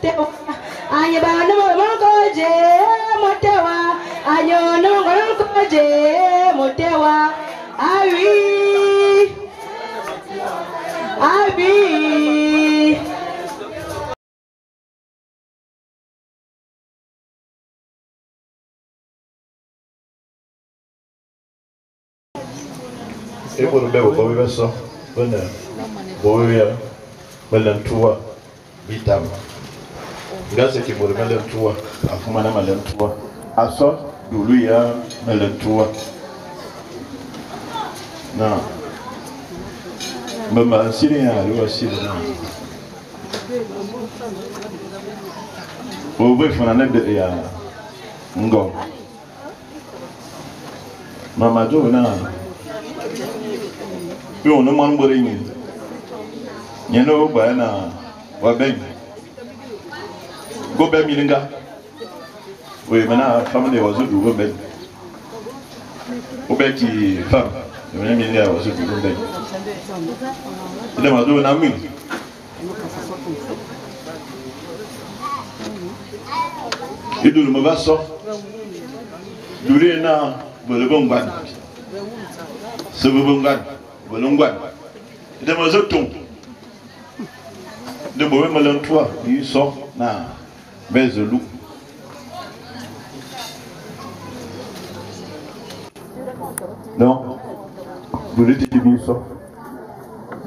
Motewa Anyeba no mokoje motewa Anyono mokoje motewa Awi Abi E boro be bo be so bene bo be melentua bitam ngase ki boro melentua afuma na melentua aso dulu ya melentua na mama sire ya lu sire na bo be fana ne de ya ngo mama do na yo no man bore ni nyeno gba na wa ben go be mi nga we mana family wa zo du go ben o be ki fam me mi nga wa zo du go ben ile ma do na mi idul mo ba so dure na bole bon gban se bon gban bolongwan de mo zoton de bo me lentoa yi so na bezelu non vous le dites bien so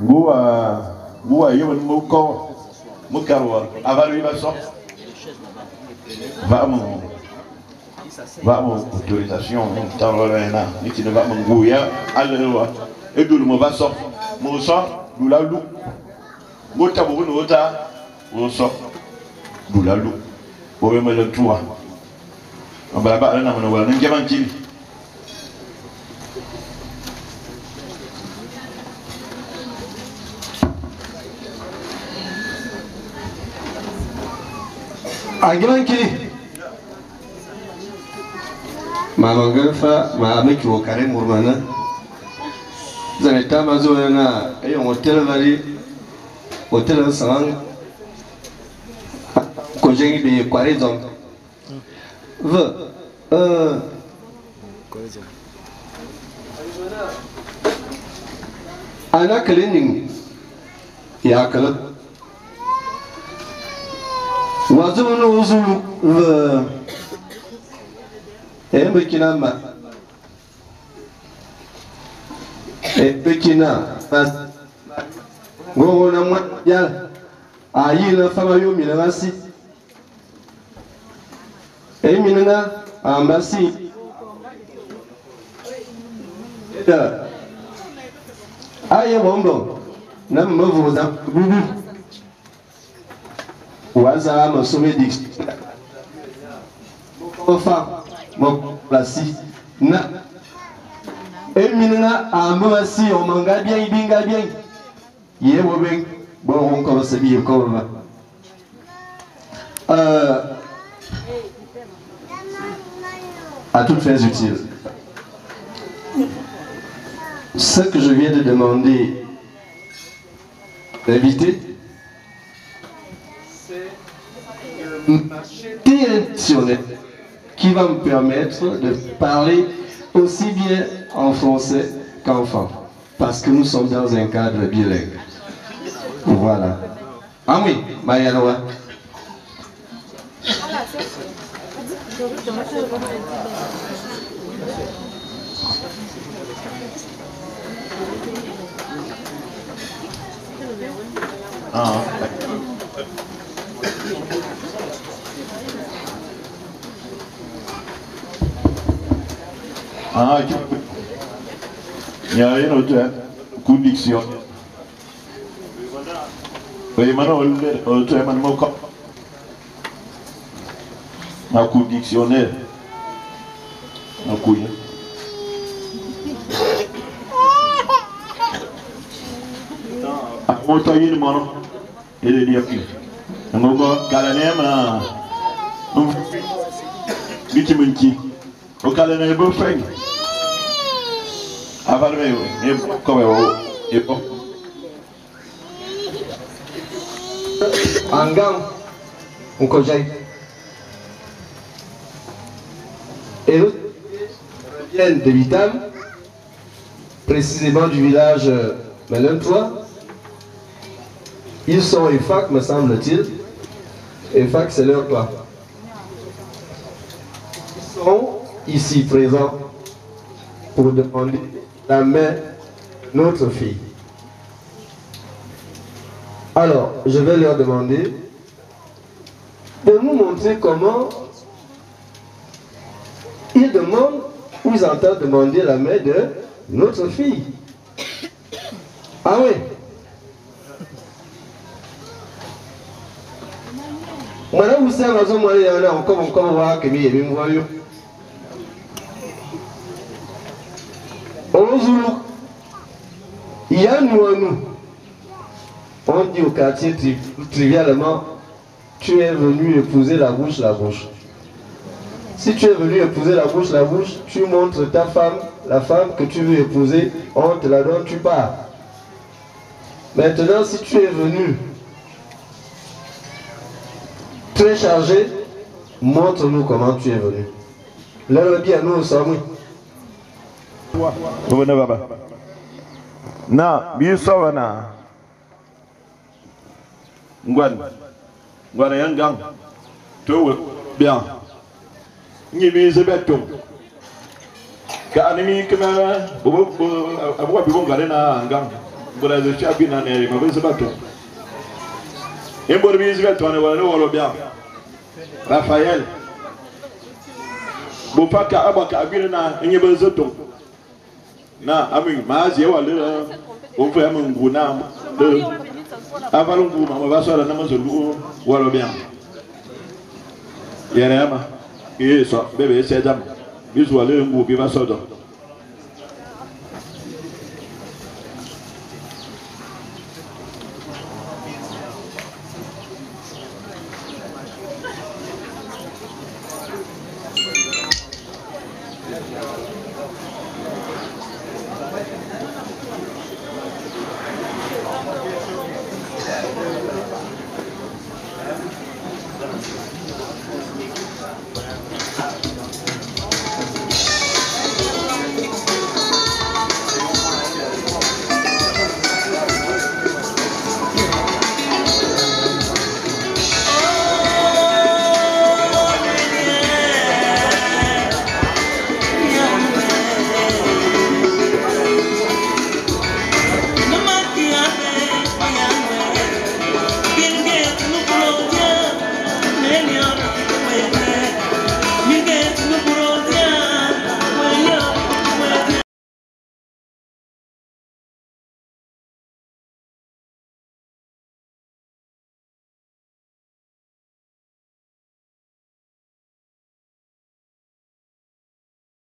ngua ngua yo mo ko mo karwa avalu ba so va mo autorisation tan na ni ti va mo nguya alwa edul mo va so mo so dula lu mo ta bo no ta wo so dula lu bo be me le tuwa abala ba na mo wala ngi man kili Angilan kili mama ngelfa ma ameki wo kare murmana zane tama zo na eyo hotel vali hotel sang ko jengi be kware zom v ana cleaning ya kala wazu no uzu v e mbekina ma e bekina gogo na mwa ya ayi na fama yo mina ngasi e mina nga ambasi da aye bombo na mvuza bubu waza mo sommet dik fa mo plasi na e mina ambasi o manga bien binga bien ye wo ben bon on commence bien comme à toutes fins utiles. Ce que je viens de demander d'inviter, c'est un qui va me permettre de parler aussi bien en français qu'en franc, parce que nous sommes dans un cadre bilingue. Voilà. Ah oui, Marianoa. Ah. Ah, il y a une autre condition. Oui, maintenant, on a un coup dictionnaire. Un coup. Il est dit ngo kalane ma bitimunki o kalane bo feng avalme e ko o e po angang Nkojai. Et nous reviennent de Bitam, précisément du village Melentoa. Ils sont EFAC, me semble-t-il. EFAC, c'est leur clan. Ils sont ici présents pour demander la main de notre fille. Alors, je vais leur demander de nous montrer comment ils demandent ou ils entendent demander la main de notre fille. Ah oui. Madame encore voir que il y a nous à nous. On dit au quartier trivialement, tu es venu épouser la bouche, la bouche. Si tu es venu épouser la bouche, tu montres ta femme, la femme que tu veux épouser, on te la donne, tu pars. Maintenant, si tu es venu très chargé, montre-nous comment tu es venu. Leur dit à nous, sommes. Na, biso na. Ngwan. Ngwan yangang. To bien. Ngi mi zebeto. Ka animi kema bo bo abuwa bibo ngale na ngang. Bora ze chabi na ne ma zebeto. Embor mi zebeto ne wala wala bien. Raphaël. Bo fa ka abaka abina na ngi be zeto. Na ami ma zie wala bo fa am nguna de avalungu mama va sola na mazulu wala bien. Yerema yeso bebe sedam bizu wala ngu bi va sodo.